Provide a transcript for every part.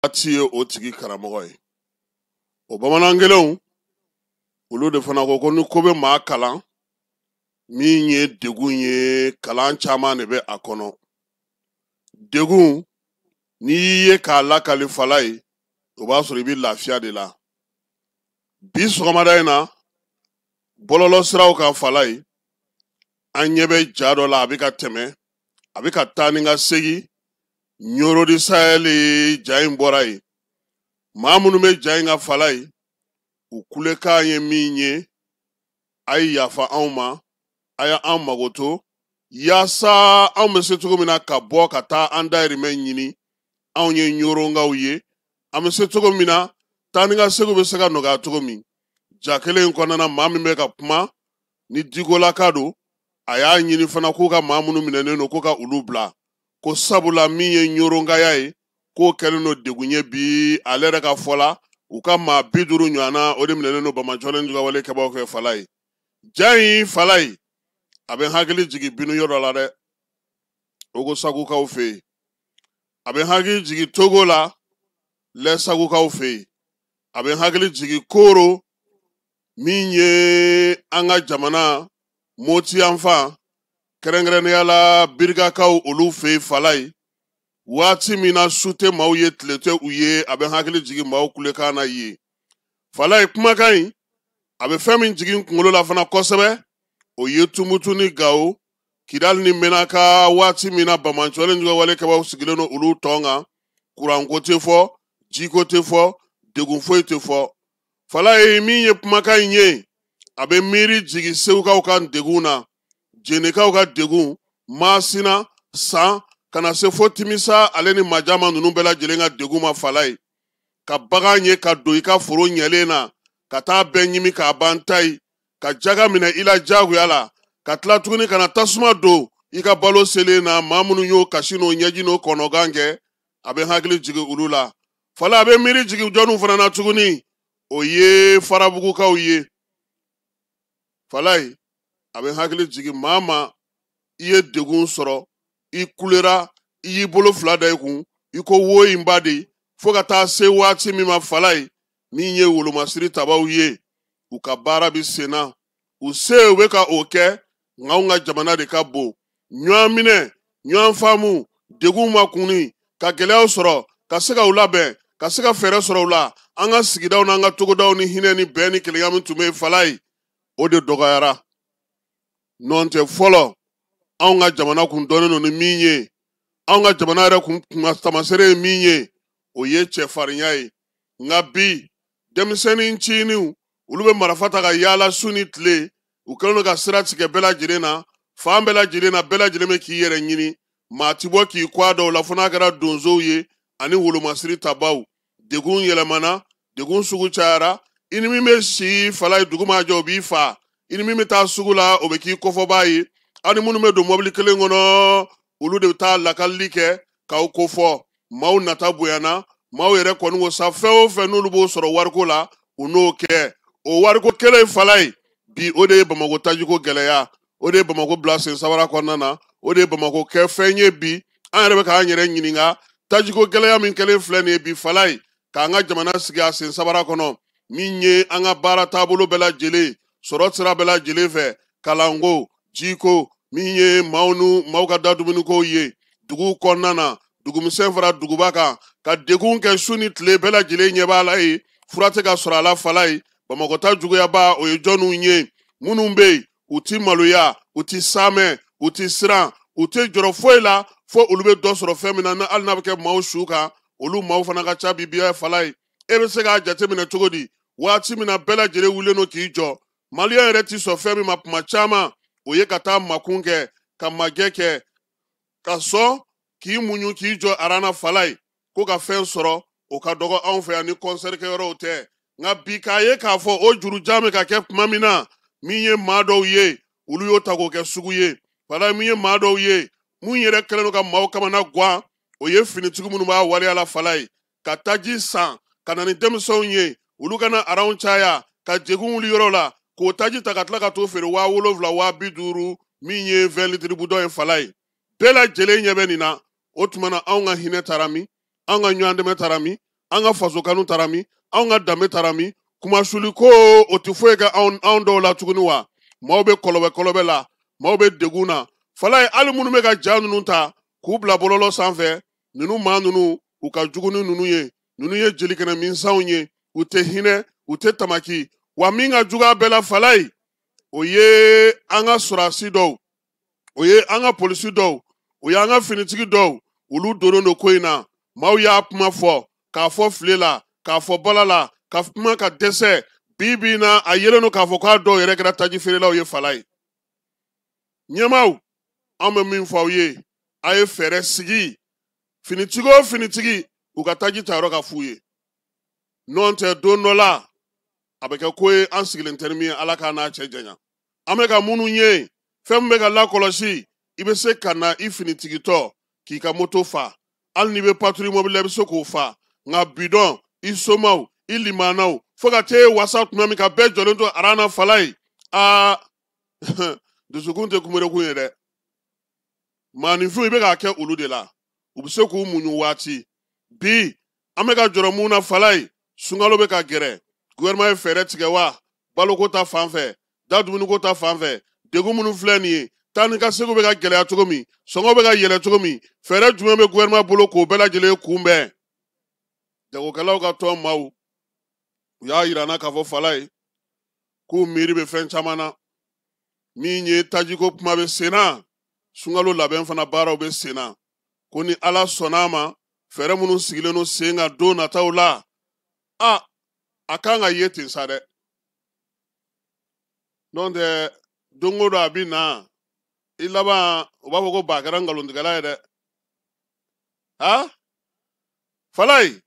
Waati ye o tigi karamɔgɔ ye. O bamanan kelenw olu de fana ko ko ni ko bɛ maa kalan min ye degun ye, kalan caman de bɛ a kɔnɔ. Degun n'i y'i ye k'a lakali fala ye, o b'a sɔrɔ i bɛ lafiya de la. Bi sɔgɔmada in na, bɔlɔlɔ siraw kan fala ye, an ɲɛ bɛ ja dɔ la, a bɛ ka tɛmɛ, a bɛ ka taa ni ka segin. Ɲoro di Sahel ja in bɔra yen. Maa minnu bɛ ja in ka fala ye, u kulekan ye min ye, a ye yafa anw ma, a ye an magoto yaasa anw bɛ se cogo min na ka bɔ ka taa an dayirimɛ ɲini. Anw ye ɲoronkaw ye, an bɛ se cogo min na taa ni ka segin bɛ se ka nɔgɔya cogo min. Ja kelen in kɔnɔna na, maa min bɛ ka kuma ni Dikolaka don, a y'a ɲini fana k'u ka maa minnu minɛnen don, k'u ka olu bila, ko sabula min ye ɲoronkaya ye, k'o kɛlen don degun ye bi. Ale yɛrɛ ka fɔ la, u ka maa 50 ɲɔgɔnna o de minɛnen don Bamakɔ jugawale kɛbaaw fɛ fala ye. Ja in fala ye, a bɛ hakili jigin binu yɔrɔ la dɛ, o ko Sagukaw fɛ yen. A bɛ hakili jigin Togo la, lɛ Sagukaw fɛ yen. A bɛ hakili jigin Koro, min ye an ka jamana Moti yanfan, kɛrɛnkɛrɛnnenya la Birikakaw olu fɛ yen fala ye. Waati min na su tɛ maaw ye, tile tɛ u ye, a bɛ hakili jigin maaw kulekan na yen fala ye. Kumakan in a bɛ fɛn min jigin kunkolo la fana kosɛbɛ, o ye Tumutu ni Gawo, Kidali ni Menaka. Waati min na Bamakɔ jugawale kɛbaaw sigilen don olu tɔn kan, kuranko tɛ fɔ, jiko tɛ fɔ, degun foyi tɛ fɔ fala ye. Min ye kumakan in ye, a bɛ miiri jigin Segukaw ka degun na, Jenekaw ka degun, Masina, San, ka na se fo Timisa ale ni Majama ninnu bɛɛ lajɛlen ka degun ma fala ye. Ka bagan ye ka don i ka foro ɲɛlen na, ka taa bɛɛ ɲimi k'a ban ta ye, ka jaga minɛ i la diyagoya la, ka tila tuguni ka na tasuma don i ka balo selen na. Maa minnu y'o kasi n'o ɲɛji n'o kɔnɔgan kɛ, a bɛ hakili jigin olu la fala. A bɛ miiri jigin jɔnniw fana na tuguni, o ye Farabugukaw ye fala ye. A bɛ hakili jigin maa ma, i ye degun sɔrɔ, i kulera, i y'i bolo fila da i kun, i ko wo in ba de, fo ka taa se waati min ma fala ye, min ye wolomasiri tabaw ye, u ka baara bɛ sen na, u se u bɛ ka o kɛ. Nka anw ka jamana de ka bon, ɲɔgɔn minɛ, ɲɔgɔn faamu, degun ma kunni ka gɛlɛyaw sɔrɔ, ka se ka u labɛn, ka se ka fɛɛrɛ sɔrɔ u la. An ka sigidaw n'an ka togodaw ni hinɛ ni bɛn ni kelenya min tun bɛ yen fala ye, o de dɔgɔyara. Nɔntɛ fɔlɔ, anw ka jamana kun dɔnnen don ni min ye, anw ka jamana yɛrɛ kun taamasere ye min ye, o ye cɛfarinya ye. Nka bi denmisɛnnin ncininw, olu bɛ marifa ta ka yaala su ni tile. U kɛlen don ka sira tigɛ bɛɛ lajɛlen na, fan bɛɛ lajɛlen na, bɛɛ lajɛlen bɛ k'i yɛrɛ ɲini. Maa ti bɔ k'i kɔ a dɔw la, fo n'a kɛra donsow ye ani wolomasiri tabaw. Degun yɛlɛmana, degun sugu cayara. I ni min bɛ si fala ye, dugu ma jɛ, o b'i fa. I ni min bɛ taa sugu la, o bɛ k'i kɔfɔbaa ye. Aw ni minnu bɛ don mɔbili kelen kɔnɔ, olu de bɛ taa lakalili kɛ k'aw kofɔ. Maaw nata bonyana, maaw yɛrɛ kɔni ko sa, fɛn o fɛn n'olu b'o sɔrɔ wariko la, u n'o kɛ. O wariko kelen fala ye bi, o de ye Bamakɔ tajiko gɛlɛya, o de ye Bamakɔ bila sen sabara kɔnɔna na, o de ye Bamakɔ kɛ fɛn ye bi. An yɛrɛ bɛ k'an yɛrɛ ɲininka, tajiko gɛlɛya min kɛlen filɛ nin ye bi fala ye, k'an ka jamana sigi a sen sabara kɔnɔ, min ye an ka baara taabolo bɛɛ lajɛlen, sɔrɔ sira bɛɛ lajɛlen fɛ, kalanko, jiko, min ye maaw nu maaw ka da dumunikow ye dugu kɔnɔna na, dugumisɛn fara duguba kan, ka degun kɛ su ni tile, bɛɛ lajɛlen ɲɛ b'a la ye, fura tɛ ka sɔrɔ a la fala ye. Bamakɔ ta juguyaba, o ye jɔnniw ye? Minnu bɛ yen, u ti maloya, u ti saamɛ, u ti siran, u tɛ jɔrɔ foyi la, fo olu bɛ dɔ sɔrɔ fɛn min na, hali n'a bɛ kɛ maaw su kan, olu maaw fana ka ca bi bi fala ye. E bɛ se k'a jateminɛ cogo di, waati min na bɛɛ lajɛlen wulilen don k'i jɔ, maliyɛn yɛrɛ ti sɔn fɛn min ma kuma caman, o ye ka taa makun kɛ, ka majɛ kɛ, ka sɔn k'i muɲu k'i jɔ arana fala ye, ko ka fɛn sɔrɔ, o ka dɔgɔ anw fɛ yan ni kɔnsɛri kɛyɔrɔw tɛ. Nka bi k'a ye k'a fɔ o jurujan bɛ ka kɛ tuma min na, min ye maa dɔw ye, olu y'o ta k'o kɛ sugu ye fala. Min ye maa dɔw ye, mun yɛrɛ kɛlen don ka maaw kamana guwan, o ye finitigi minnu b'a waleya la fala ye, ka taji san ka na ni denmisɛnw ye, olu kana aranw caya ka degun wuli yɔrɔ la, k'o taji ta ka tila ka t'o feere 7000, 50000, min ye 20 litres bidɔn ye fala ye. Bɛɛ lajɛlen ɲɛ bɛ nin na. O tuma na, anw ka hinɛ taara min? Anw ka ɲɔgɔn dɛmɛ taara min? An ka faso kanu taara min? Anw ka danbe taara min? Kumasuli ko o tɛ foyi kɛ anw dɔw la tuguni wa? Maaw bɛ kɔlɔbɛ kɔlɔbɛ la, maaw bɛ degun na. Falaye, hali minnu bɛ ka ja ninnu ta k'u bila bɔlɔlɔ sanfɛ, ninnu maa ninnu u ka jugu ni ninnu ye. Ninnu ye jelikɛnɛ minsanw ye, u tɛ hinɛ, u tɛ tamaki. Wa min ka jugu a bɛɛ la Falaye, o ye an ka sɔrɔdasi dɔw, o ye an ka polisi dɔw, o ye an ka finitigi dɔw, olu donnen don ko in na. Maaw y'a kuma fɔ k'a fɔ file la, k'a fɔ bala la, ka kuma ka dɛsɛ. Bi bi in na, a yelen don k'a fɔ k'a dɔw yɛrɛ kɛra taji feerelaw ye Falaye. Ɲɛmaaw, an bɛ min fɔ aw ye, a ye fɛɛrɛ sigi. Finitigi o finitigi, u ka taji ta yɔrɔ ka f'u ye. N'o tɛ, don dɔ la a bɛ kɛ ko ye an sigilen tɛ ni min ye. Ala k'a n'a cɛ janya. An bɛ ka minnu ye, fɛn min bɛ ka lakɔlɔsi, i bɛ se ka na i finitigitɔ k'i ka moto fa, hali n'i bɛ patrouille mobili la, i bɛ se k'o fa. Nka bidɔn, i somaw, i limanaw, fo ka t'e wasa tuma min ka bɛɛ jɔlen to aran na Falaye, aa dusukun tɛ kunberekun ye dɛ. Maaninfinw, i bɛ k'a kɛ olu de la, u bɛ se k'u muɲu waati. Bi an bɛ ka jɔrɔ mun na Falaye? Sunkalo bɛ ka gɛrɛ. Gouvernement ye fɛɛrɛ tigɛ wa? Baloko ta fan fɛ, da dumuniko ta fan fɛ, degun minnu filɛ nin ye, taa ni ka seginw bɛ ka gɛlɛya cogo min, sɔngɔ bɛ ka yɛlɛ cogo min, fɛɛrɛ jumɛn bɛ gouvernement bolo k'o bɛɛ lajɛlen kunbɛn? Jagokɛlaw ka tɔn maaw, u y'a yira n na k'a fɔ Falaye k'u miiri bɛ fɛn caman na. Min ye tajiko kuma bɛ sen na, sunkalo labɛn fana baaraw bɛ sen na, ko ni Ala sɔnna a ma, fɛɛrɛ minnu sigilen don sen kan don nataw la, a kan ka ye ten sa dɛ. N'o tɛ, don o don a bɛ na i laban, u b'a fɔ ko ba kɛra nkalontigɛla ye dɛ. Ha Falaye,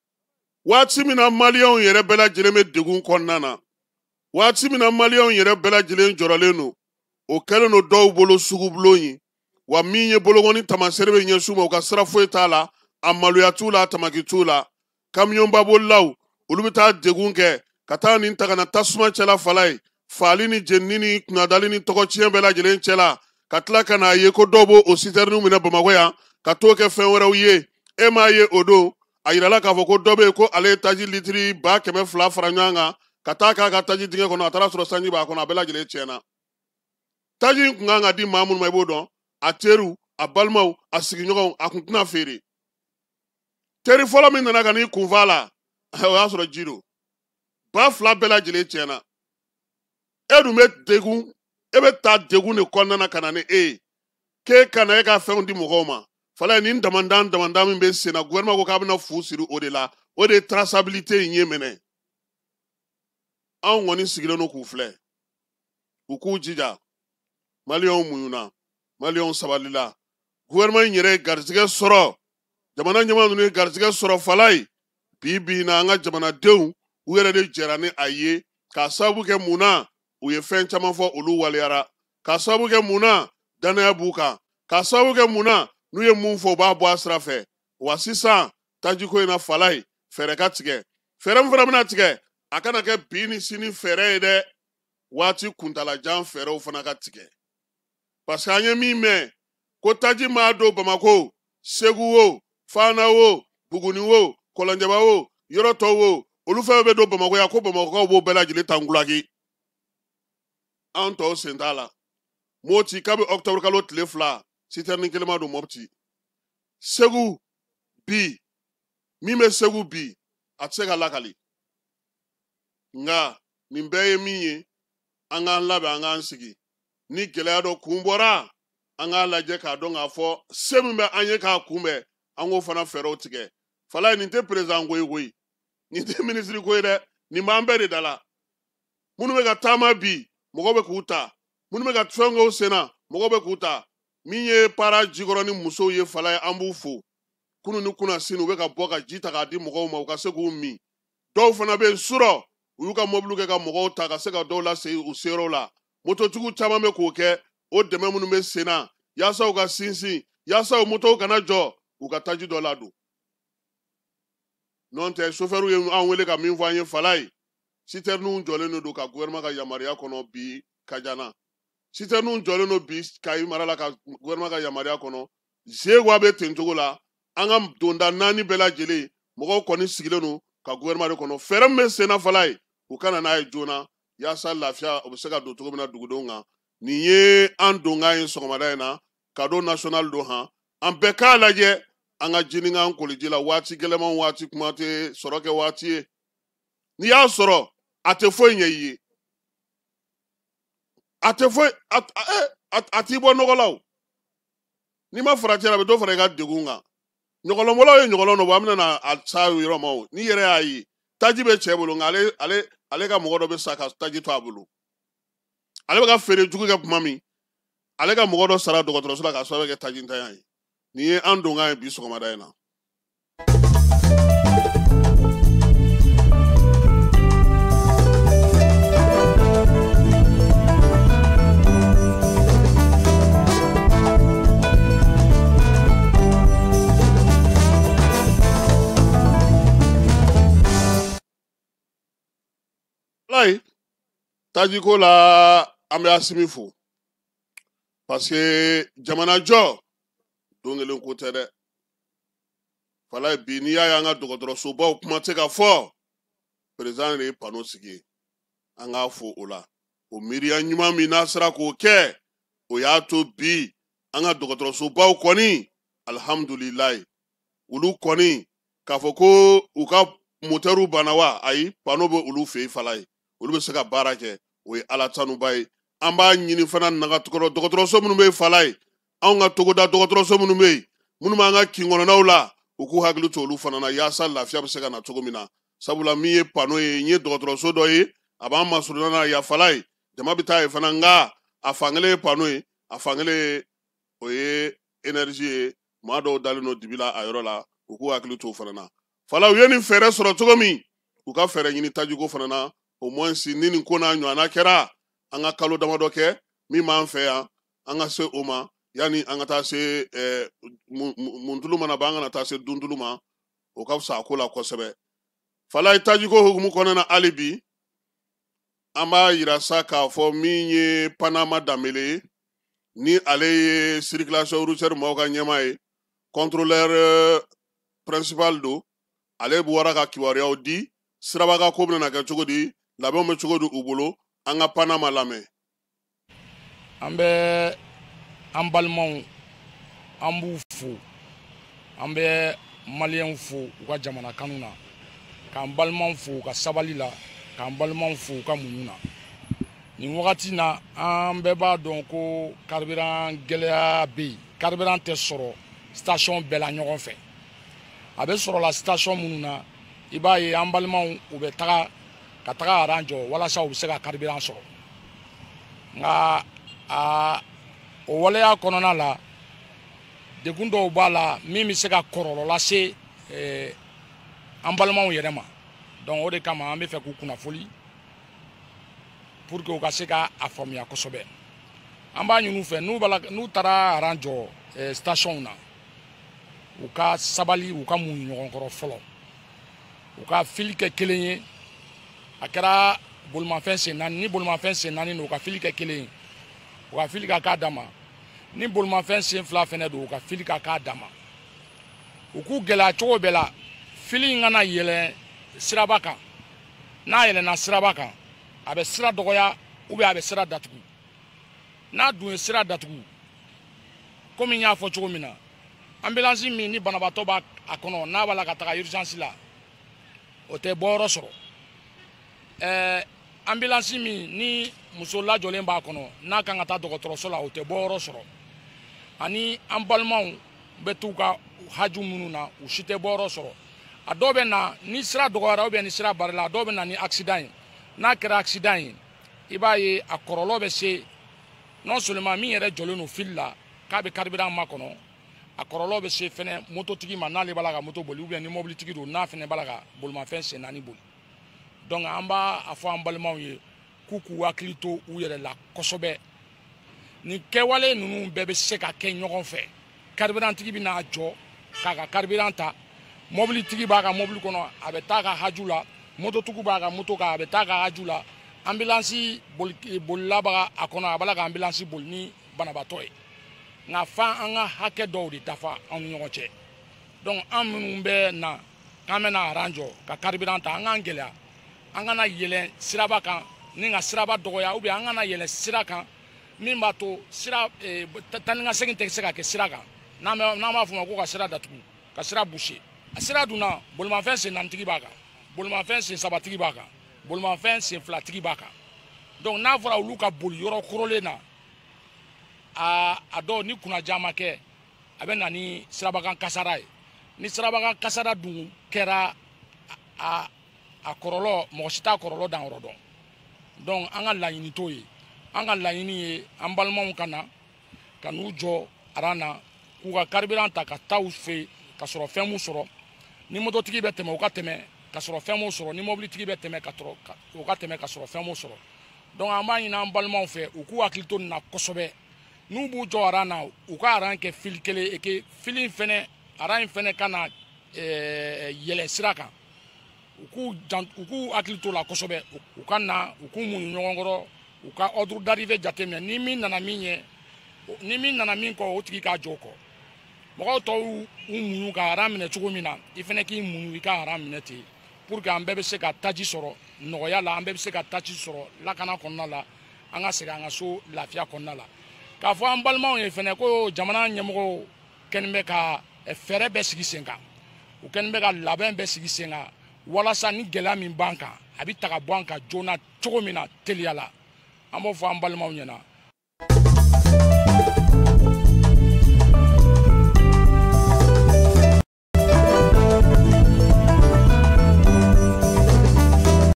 waati min na maliyɛnw yɛrɛ bɛɛ lajɛlen bɛ degun kɔnɔna na, waati min na maliyɛnw yɛrɛ bɛɛ lajɛlen jɔrɔlen don, o kɛlen don dɔw bolo sugubulon ye. Wa min ye bolokɔni tamaseere bɛ ɲɛsin u ma, u ka sira foyi t'a la, a maloya t'u la, a tamaki t'u la. Kamiyɔnbabolilaw, olu bɛ taa degun kɛ ka taa nin ta ka na tasuma cɛla Falaye, faali ni jenini ni kunnadali ni tɔgɔtiɲɛ bɛɛ lajɛlen cɛla, ka tila ka n'a ye ko dɔw b'o o sitɛriniw minɛ Bamakɔ yan ka t'o kɛ fɛn wɛrɛw ye. E m'a ye o don, a yirala k'a fɔ ko dɔ bɛ yen ko ale ye taji litiri 200,000 fara ɲɔgɔn kan ka taa k'a ka taji dingɛ kɔnɔ, a taara sɔrɔ sanji b'a kɔnɔ, a bɛɛ lajɛlen tiɲɛna. Taji in kun kan ka di maa minnu ma, i b'o dɔn, a teriw, a balimaw, a sigiɲɔgɔnw, a kun tɛna feere. Teri fɔlɔ min nana ka n'i kunfa la, o y'a sɔrɔ ji don, 2000 bɛɛ lajɛlen tiɲɛna. E dun bɛ degun, e bɛ taa degun de kɔnɔna na ka na ni e ye, k'e ka na e ka fɛnw di mɔgɔw ma. Falaye, nin damandan damandan min bɛ sen na, gouvernement ko k'a bɛna fu siri o de la, o de ye traçabilité in ye minɛ. Anw kɔni sigilen don k'u filɛ, u k'u jija. Maliyɛnw muɲuna, maliyɛnw sabalila. Gouvernement in yɛrɛ ye garijɛgɛ sɔrɔ, jamana ɲɛmaa ninnu ye garijɛgɛ sɔrɔ Falaye. Bi bi in na, an ka jamanadenw, u yɛrɛ de jɛra ni a ye, k'a sababu kɛ mun na? U ye fɛn caman fɔ, olu waleyara. K'a sababu kɛ mun na? Danaya b'u kan. K'a sababu kɛ mun na? N'u ye mun fɔ, u b'a bɔ a sira fɛ. Wa sisan tajiko in na Falaye, fɛɛrɛ ka tigɛ. Fɛɛrɛ min fana bɛna tigɛ, a kana kɛ bi ni sini fɛɛrɛ ye dɛ, waati kuntalajan fɛɛrɛw fana ka tigɛ. Parce que an ye min mɛn ko taji maa don Bamakɔ, Segu o, Fana o, Buguni o, Kɔlɔnjɛba o, yɔrɔ tɔw o, olu fɛn bɛ don Bamakɔ yan, ko Bamakɔkaw b'o bɛɛ lajɛlen ta ngulaki. Anw tɔw sen t'a la. Moti, kabi octobre kalo tile 2, sitɛrini kelen ma don Mopti. Segu bi, min bɛ Segu bi, a tɛ se ka lakali. Nka nin bɛɛ ye min ye, an k'an labɛn, an k'an sigi. Ni gɛlɛya dɔ kun bɔra, an k'a lajɛ k'a dɔn k'a fɔ se min bɛ an ye k'a kunbɛn, an k'o fana fɛɛrɛw tigɛ. Falaye, nin tɛ président ko ye koyi, nin tɛ ministre ko ye dɛ, nin b'an bɛɛ de da la. Minnu bɛ ka taama bi, mɔgɔw bɛ k'u ta. Minnu bɛ ka fɛn k'u sen na, mɔgɔw bɛ k'u ta. Min ye para jikɔrɔ ni musow ye Falaye, an b'u fo. Kunun ni kunna sini, u bɛ ka bɔ ka ji ta k'a di mɔgɔw ma, u ka se k'u min. Dɔw fana bɛ yen surɔ, u y'u ka mɔbiliw kɛ ka mɔgɔw ta ka se ka dɔw lase u seyɔrɔw la. Mototigiw caman bɛ k'o kɛ, o dɛmɛ minnu bɛ sen na yaasa u ka sinsin, yaasa u motow kana jɔ, u ka taji dɔ ladon. N'o tɛ, sofɛriw ye an wele ka min fɔ an ye Falaye, sitɛriniw jɔlen don ka gouvernement ka yamaruya kɔnɔ bi Kajana. Sitɛriniw jɔlen don bi Kayi mara la ka gouvernement ka yamaruya kɔnɔ. Zewa bɛ ten cogo la, an ka donda 4 bɛɛ lajɛlen, mɔgɔw kɔni sigilen don. Ka gouvernement de kɔnɔ, fɛɛrɛ min bɛ senna Falaye, u ka na n'a ye joona yaasa lafiya o bɛ se ka don cogo min na dugudenw kan. Nin ye an donkan ye sɔgɔmada in na, cadeau national don. Han, an bɛɛ k'a lajɛ an ka jini k'an koliji la. Waati gɛlɛman waati, kuma tɛ sɔrɔ kɛ waati ye. N'i y'a sɔrɔ, a tɛ foyi ɲɛ i ye, a tɛ foyi, a t'i bɔ nɔgɔ la. O n'i ma farati a bɛ dɔ fara i ka degun kan. Ɲɔgɔlɔnbɔlaw ye ɲɔgɔlɔn dɔ bɔ, an bɛna na a sa yɔrɔ ma. O n'i yɛrɛ y'a ye, taji bɛ cɛ bolo, nka ale ka mɔgɔ dɔ bɛ sa ka taji to a bolo. Ale bɛ ka feere jugu kɛ tuma min, ale ka mɔgɔ dɔ sara dɔgɔtɔrɔso la k'a sababu kɛ taji ntanya ye. Nin ye an donkan ye bi sɔgɔmada in na. Walayi, tajiko la, an bɛ Asimi fo, parce que jamana jɔ don kelen ko tɛ dɛ. Falaye, bi n'i y'a ye an ka dɔgɔtɔrɔsobaw kuma tɛ ka fɔ, président de ye panneau sigi. An k'a fo o la. O miiriya ɲuman min n'a sera k'o kɛ, o y'a to bi an ka dɔgɔtɔrɔsobaw kɔni, alihamudulilayi, olu kɔni k'a fɔ ko u ka motɛriw banna wa, ayi, panneau bɛ olu fɛ yen. Falaye, olu bɛ se ka baara kɛ, o ye Ala tanuba ye. An b'a ɲini fana nagatukɔrɔ dɔgɔtɔrɔso minnu bɛ yen, Falaye, anw ka togoda dɔgɔtɔrɔso minnu bɛ yen, minnu b'an ka kin kɔnɔnaw la, u k'u hakili to olu fana na yaasa lafiya bɛ se ka na cogo min na. Sabula min ye panneau ye, n ye dɔgɔtɔrɔso dɔ ye, a b'an masurunna na yan Falaye, jama bɛ taa yen fana, nka a fankelen ye panneau ye, a fankelen o ye énergie ye. Maa dɔw dalen don dibi la a yɔrɔ la, u k'u hakili to o fana na. Fala, u ye nin fɛɛrɛ sɔrɔ cogo min, u ka fɛɛrɛ ɲini tajiko fana na. Au moins ni nin ko n'a ɲɔgɔnna kɛra, an ka kalo damadɔ kɛ min b'an fɛ yan, an ka se o ma yanni an ka taa se muntulu mana ban, an kana taa se duntulu ma. O ka fisa a ko la kosɛbɛ. Falaye, tajiko hukumu kɔnɔna na, hali bi an b'a yira sa k'a fɔ min ye Panama Danbele ye, ni ale ye circulation routière maaw ka ɲɛmaa ye, contrôleur principal don, ale bɔra ka kibaruyaw di siraba ka ko bɛna kɛ cogo di, labɛnw bɛ cogo di u bolo. An ka Panama lamɛn. An bɛ an balimaw, an b'u fo, an bɛ maliyɛnw fo u ka jamana kanu na, k'an balimaw fo u ka sabali la, k'an balimaw fo u ka muɲu na. Nin wagati na, an bɛɛ b'a dɔn ko carburant gɛlɛya bɛ yen. Carburant tɛ sɔrɔ station bɛɛ la ɲɔgɔn fɛ. A bɛ sɔrɔ la station minnu na, i b'a ye an balimaw, u bɛ taga ka taga rang jɔ walasa u bɛ se ka carburant sɔrɔ. Nka a o waleya kɔnɔna la, degun dɔw b'a la min bɛ se ka kɔlɔlɔ lase an balimaw yɛrɛ ma. Donc o de kama an bɛ fɛ k'u kunnafoli pour que u ka se ka a faamuya kosɛbɛ. An b'a ɲini u fɛ, n'u b'a la, n'u taara rang jɔ station na, u ka sabali, u ka muɲu ɲɔgɔn kɔrɔ fɔlɔ, u ka file kɛ kelen ye. A kɛra bolimafɛn sen naani ni bolimafɛn sen naani don, u ka file kɛ kelen ye, u ka file ka k'a dama. Ni bolimafɛn sen fila fɛnɛ don, u ka file ka k'a dama. U k'u gɛlɛya cogo bɛɛ la, file in kana yɛlɛn siraba kan. N'a yɛlɛnna siraba kan, a bɛ sira dɔgɔya ou bien a bɛ sira datugu. N'a dun ye sira datugu, komi n y'a fɔ cogo min na, ambulance min ni banabaatɔ b'a a kɔnɔ, n'a b'a la ka taga urgence la, o tɛ bɔyɔrɔ sɔrɔ. Ambulance min ni muso lajɔlen b'a kɔnɔ, n'a kan ka taa dɔgɔtɔrɔso la, o tɛ bɔyɔrɔ sɔrɔ. Ani an balimaw bɛ t'u ka haju minnu na, u si tɛ bɔyɔrɔ sɔrɔ. A dɔw bɛ na ni sira dɔgɔyara ou bien ni sira barila, a dɔw bɛ na ni accident ye. N'a kɛra accident ye, i b'a ye a kɔlɔlɔ bɛ se non seulement min yɛrɛ jɔlen don file la k'a bɛ carburant makɔnɔ, a kɔlɔlɔ bɛ se fɛnɛ mototigi ma n'ale b'a la ka moto boli, ou bien ni mobilitigi don, n'a fɛnɛ b'a la ka bolimafɛn sen naani boli. Donc an b'a fɔ an balimaw ye k'u k'u hakili to u yɛrɛ la kosɛbɛ. Nin kɛwale ninnu bɛɛ bɛ se ka kɛ ɲɔgɔn fɛ. Carburant-tigi bɛ n'a jɔ k'a ka carburant ta, mobilitigi b'a ka mobili kɔnɔ, a bɛ taa ka haju la, mototigiw b'a ka moto kan, a bɛ taa ka haju la, ambulance bolila b'a a kɔnɔ, a b'a la ka ambulance boli ni banabaatɔ ye. Nka f'an an ka hakɛ dɔw de dafa an ni ɲɔgɔn cɛ. Donc an minnu bɛ na k'an k'an bɛna rang jɔ ka carburant ta, an k'an gɛlɛya, an kana yɛlɛn siraba kan ni ka siraba dɔgɔya, ou bien an kana yɛlɛn sira kan min b'a to sira taa ni ka segin tɛ se ka kɛ sira kan, n'an b'a fɔ o ma ko ka sira datugu, ka sira boucher. A sira dunna, bolimafɛn sen naanitigi b'a kan, bolimafɛn sen sabatigi b'a kan, bolimafɛn sen filatigi b'a kan. Donc n'a fɔra olu ka boli yɔrɔ korolen na, a dɔw ni kunnaja ma kɛ, a bɛ na ni sirabakan kasara ye. Ni sirabakan kasara dun kɛra, a kɔlɔlɔ mɔgɔ si t'a kɔlɔlɔ dan yɔrɔ dɔn. Donc an ka laɲini t'o ye. An ka laɲini ye an balimaw ka na ka n'u jɔ rang na, k'u ka carburant ta ka taa u fɛ ka sɔrɔ fɛn m'u sɔrɔ. Ni mototigi bɛ tɛmɛ, u ka tɛmɛ ka sɔrɔ fɛn m'u sɔrɔ. Ni mobilitigi bɛ tɛmɛ, ka sɔrɔ u ka tɛmɛ ka sɔrɔ fɛn m'u sɔrɔ. Donc an b'a ɲini an balimaw fɛ, u k'u hakili to nin na kosɛbɛ. N'u b'u jɔ rang na, u ka rang kɛ file kelen et que file in fɛnɛ, rang in fɛnɛ ka na yɛlɛ sira kan. U k'u hakili to la kosɛbɛ. U ka na, u k'u muɲu ɲɔgɔn kɔrɔ, u ka ordre d'arrivée jateminɛ. Ni min nana min ɲɛ, ni min nana min kɔ, o tigi k'a jɔ o kɔ. Mɔgɔw tɔw y'u muɲu ka rang minɛ cogo min na, i fɛnɛ k'i muɲu i ka rang minɛ ten, pour que an bɛɛ bɛ se ka taji sɔrɔ nɔgɔya la, an bɛɛ bɛ se ka taji sɔrɔ lakana kɔnɔna la, an ka segin an ka so lafiya kɔnɔna la. K'a fɔ an balimaw ye fɛnɛ ko jamana ɲɛmɔgɔw kɛlen bɛ ka fɛɛrɛ bɛɛ sigi sen kan, u kɛlen bɛ ka labɛn bɛɛ sigi sen kan walasa ni gɛlɛya min b'an kan, a bɛ ta ka bɔ an kan joona cogo min na teliya la. An b'o fɔ an balimaw ɲɛna.